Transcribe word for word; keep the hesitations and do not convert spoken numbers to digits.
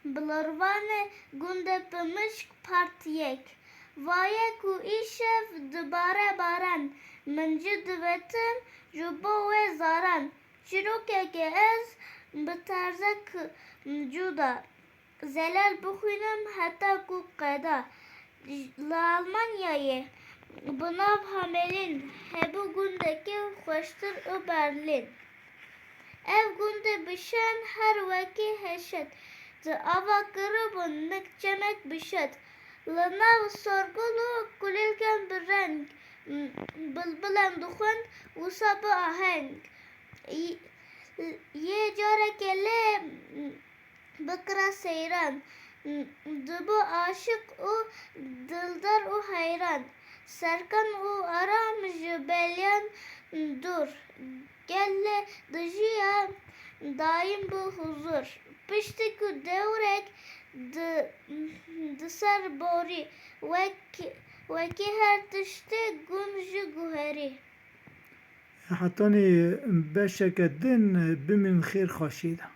Bilirvanê gundê Pimişk part yek. Vaye ku îşev dibare baran, min jî divetim ji bo wê zaran. Çîrokeke ez bi terzek cuda zelal bixwînim heta ku qeda. Li Almanyayê bi nav Hamelîn hebû gundekî xweştir û Berlîn. Ev gundê bi şan her wekî heşet, di ava kiribûn nik çemek bi şet. Li nav sorgul û kulîlkan bi reng, bilbilan dixwend wisa bi aheng. Y-, yê careke lê bikira seyran, dibû aşiq û dildar û heyran. Serkan û Aram ji beliyan dûr, gelê dijiya dayîm bû huzur. Piştî ku dewrek di, di ser borî, wek, wekî her tiştê gund ji guherî. Hetanî beşeke din bimîn xêr xweşî de.